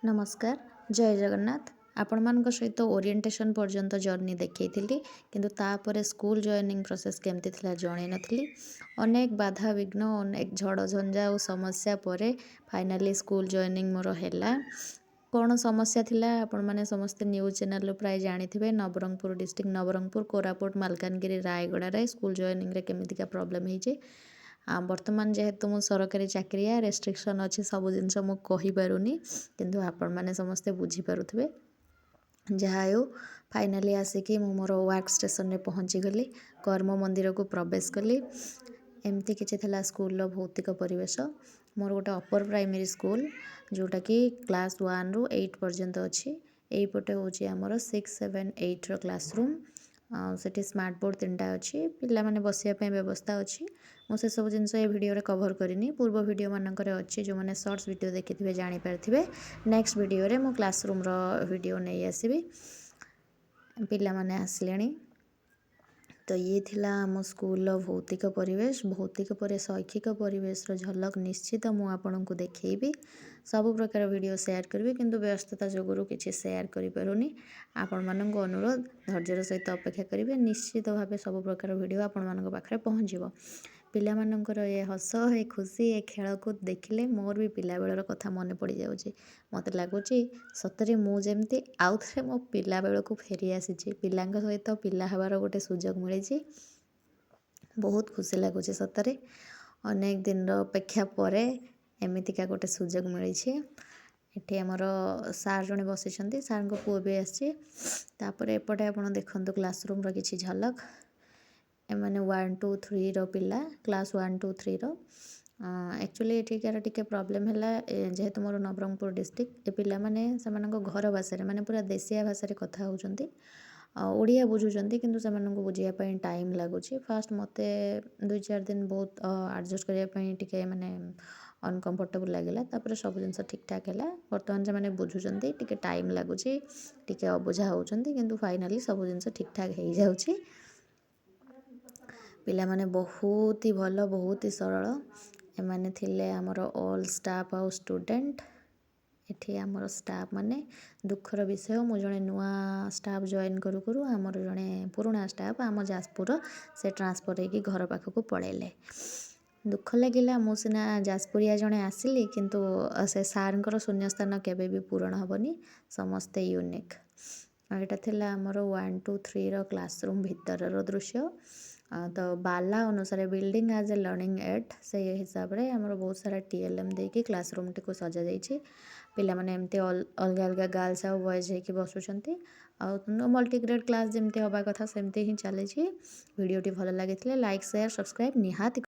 ନମସ୍କାର, ଜୟ ଜଗନ୍ନାଥ। ଆପଣମାନଙ୍କ ସହିତ ଓରିଏଣ୍ଟେସନ୍ ପର୍ଯ୍ୟନ୍ତ ଜର୍ଣ୍ଣି ଦେଖେଇଥିଲି, କିନ୍ତୁ ତାପରେ ସ୍କୁଲ ଜଏନିଂ ପ୍ରୋସେସ୍ କେମିତି ଥିଲା ଜଣେଇ ନଥିଲି। ଅନେକ ବାଧାବିଘ୍ନ, ଅନେକ ଝଡ଼ ଝଞ୍ଜା ଆଉ ସମସ୍ୟା ପରେ ଫାଇନାଲି ସ୍କୁଲ ଜଏନିଂ ମୋର ହେଲା। କ'ଣ ସମସ୍ୟା ଥିଲା, ଆପଣମାନେ ସମସ୍ତେ ନ୍ୟୁଜ୍ ଚ୍ୟାନେଲ୍ରୁ ପ୍ରାୟ ଜାଣିଥିବେ। ନବରଙ୍ଗପୁର ଡିଷ୍ଟ୍ରିକ୍ଟ, ନବରଙ୍ଗପୁର, କୋରାପୁଟ, ମାଲକାନଗିରି, ରାୟଗଡ଼ାରେ ସ୍କୁଲ ଜଏନିଂରେ କେମିତିକା ପ୍ରୋବ୍ଲେମ୍ ହେଇଛି। ଆଉ ବର୍ତ୍ତମାନ ଯେହେତୁ ମୁଁ ସରକାରୀ ଚାକିରିଆ, ରେଷ୍ଟ୍ରିକ୍ସନ୍ ଅଛି, ସବୁ ଜିନିଷ ମୁଁ କହିପାରୁନି, କିନ୍ତୁ ଆପଣମାନେ ସମସ୍ତେ ବୁଝିପାରୁଥିବେ। ଯାହା ହେଉ, ଫାଇନାଲି ଆସିକି ମୁଁ ମୋର ୱାର୍କ ଷ୍ଟେସନରେ ପହଞ୍ଚିଗଲି, କର୍ମ ମନ୍ଦିରକୁ ପ୍ରବେଶ କଲି। ଏମିତି କିଛି ଥିଲା ସ୍କୁଲର ଭୌତିକ ପରିବେଶ। ମୋର ଗୋଟେ ଅପର ପ୍ରାଇମେରୀ ସ୍କୁଲ, ଯେଉଁଟାକି କ୍ଲାସ୍ 1ରୁ 8 ପର୍ଯ୍ୟନ୍ତ ଅଛି। ଏଇପଟେ ହେଉଛି ଆମର 6, 7, 8ର କ୍ଲାସରୁମ୍। ଆଉ ସେଠି ସ୍ମାର୍ଟ ବୋର୍ଡ଼ ତିନିଟା ଅଛି, ପିଲାମାନେ ବସିବା ପାଇଁ ବ୍ୟବସ୍ଥା ଅଛି। ମୁଁ ସେସବୁ ଜିନିଷ ଏ ଭିଡ଼ିଓରେ କଭର୍ କରିନି, ପୂର୍ବ ଭିଡ଼ିଓ ମାନଙ୍କରେ ଅଛି। ଯେଉଁମାନେ ସର୍ଟସ୍ ଭିଡ଼ିଓ ଦେଖିଥିବେ, ଜାଣିପାରିଥିବେ। ନେକ୍ସଟ ଭିଡ଼ିଓରେ ମୁଁ କ୍ଲାସରୁମ୍ର ଭିଡ଼ିଓ ନେଇ ଆସିବି। ପିଲାମାନେ ଆସିଲେଣି। ତ ଇଏ ଥିଲା ଆମ ସ୍କୁଲର ଭୌତିକ ପରିବେଶ। ଭୌତିକ ପରେ ଶୈକ୍ଷିକ ପରିବେଶର ଝଲକ ନିଶ୍ଚିତ ମୁଁ ଆପଣଙ୍କୁ ଦେଖେଇବି। ସବୁ ପ୍ରକାର ଭିଡ଼ିଓ ସେୟାର କରିବି, କିନ୍ତୁ ବ୍ୟସ୍ତତା ଯୋଗୁରୁ କିଛି ସେୟାର କରିପାରୁନି। ଆପଣମାନଙ୍କୁ ଅନୁରୋଧ, ଧୈର୍ଯ୍ୟର ସହିତ ଅପେକ୍ଷା କରିବେ। ନିଶ୍ଚିତ ଭାବେ ସବୁ ପ୍ରକାର ଭିଡ଼ିଓ ଆପଣମାନଙ୍କ ପାଖରେ ପହଞ୍ଚିବ। ପିଲାମାନଙ୍କର ଏ ହସ, ଏ ଖୁସି, ଏ ଖେଳକୁ ଦେଖିଲେ ମୋର ବି ପିଲାବେଳର କଥା ମନେ ପଡ଼ିଯାଉଛି। ମୋତେ ଲାଗୁଛି ସତରେ ମୁଁ ଯେମିତି ଆଉ ଥରେ ମୋ ପିଲାବେଳକୁ ଫେରି ଆସିଛି। ପିଲାଙ୍କ ସହିତ ପିଲା ହେବାର ଗୋଟେ ସୁଯୋଗ ମିଳିଛି, ବହୁତ ଖୁସି ଲାଗୁଛି ସତରେ। ଅନେକ ଦିନର ଅପେକ୍ଷା ପରେ ଏମିତିକା ଗୋଟେ ସୁଯୋଗ ମିଳିଛି। ଏଠି ଆମର ସାର୍ ଜଣେ ବସିଛନ୍ତି, ସାର୍ଙ୍କ ପୁଅ ବି ଆସିଛି। ତାପରେ ଏପଟେ ଆପଣ ଦେଖନ୍ତୁ କ୍ଲାସରୁମ୍ର କିଛି ଝଲକ। ଏମାନେ 1, 2, 3ର ପିଲା, କ୍ଲାସ୍ 1, 2, 3ର। ଆକ୍ଚୁଆଲି ଏଠିକାର ଟିକେ ପ୍ରୋବ୍ଲେମ୍ ହେଲା, ଯେହେତୁ ମୋର ନବରଙ୍ଗପୁର ଡିଷ୍ଟ୍ରିକ୍ଟ, ଏ ପିଲାମାନେ ସେମାନଙ୍କ ଘର ଭାଷାରେ, ମାନେ ପୁରା ଦେଶିଆ ଭାଷାରେ କଥା ହେଉଛନ୍ତି। ଆଉ ଓଡ଼ିଆ ବୁଝୁଛନ୍ତି, କିନ୍ତୁ ସେମାନଙ୍କୁ ବୁଝିବା ପାଇଁ ଟାଇମ୍ ଲାଗୁଛି। ଫାଷ୍ଟ ମୋତେ 2-4 ଦିନ ବହୁତ ଆଡ଼ଜଷ୍ଟ କରିବା ପାଇଁ ଟିକେ ମାନେ ଅନକମ୍ଫର୍ଟେବୁଲ୍ ଲାଗିଲା। ତାପରେ ସବୁ ଜିନିଷ ଠିକ୍ଠାକ୍ ହେଲା। ବର୍ତ୍ତମାନ ସେମାନେ ବୁଝୁଛନ୍ତି। ଟିକେ ଟାଇମ୍ ଲାଗୁଛି, ଟିକେ ଅବୁଝା ହେଉଛନ୍ତି, କିନ୍ତୁ ଫାଇନାଲି ସବୁ ଜିନିଷ ଠିକ୍ଠାକ୍ ହେଇଯାଉଛି। ପିଲାମାନେ ବହୁତ ହି ଭଲ, ବହୁତ ହି ସରଳ। ଏମାନେ ଥିଲେ ଆମର ଅଲ୍ ଷ୍ଟାଫ୍ ଆଉ ଷ୍ଟୁଡ଼େଣ୍ଟ। ଏଠି ଆମର ଷ୍ଟାଫ୍ ମାନେ, ଦୁଃଖର ବିଷୟ, ମୁଁ ଜଣେ ନୂଆ ଷ୍ଟାଫ୍ ଜଏନ୍ କରୁ କରୁ ଆମର ଜଣେ ପୁରୁଣା ଷ୍ଟାଫ୍ ଆମ ଯାଜପୁରର, ସେ ଟ୍ରାନ୍ସଫର୍ ହେଇକି ଘର ପାଖକୁ ପଳେଇଲେ। ଦୁଃଖ ଲାଗିଲା। ମୁଁ ସିନା ଯାଜପୁରିଆ ଜଣେ ଆସିଲି, କିନ୍ତୁ ସେ ସାର୍ଙ୍କର ଶୂନ୍ୟସ୍ଥାନ କେବେ ବି ପୂରଣ ହେବନି। ସମସ୍ତେ ୟୁନିକ୍। ଆଉ ଏଇଟା ଥିଲା ଆମର 1, 2, 3ର କ୍ଲାସରୁମ୍ ଭିତରର ଦୃଶ୍ୟ। ତ ବାଲା ଅନୁସାରେ, building as a learning aid, ସେଇ ହିସାବରେ ଆମର ବହୁତ ସାରା ଟିଏଲ୍ଏମ୍ ଦେଇକି କ୍ଲାସରୁମ୍ଟିକୁ ସଜାଯାଇଛି। ପିଲାମାନେ ଏମିତି ଅଲଗା ଅଲଗା ଗାର୍ଲସ ଆଉ ବଏଜ୍ ହେଇକି ବସୁଛନ୍ତି। ଆଉ ମଲ୍ଟିଗ୍ରେଡ଼୍ କ୍ଲାସ୍ ଯେମିତି ହେବା କଥା, ସେମିତି ହିଁ ଚାଲିଛି। ଭିଡ଼ିଓଟି ଭଲ ଲାଗିଥିଲେ ଲାଇକ୍, ସେୟାର, ସବସ୍କ୍ରାଇବ୍ ନିହାତି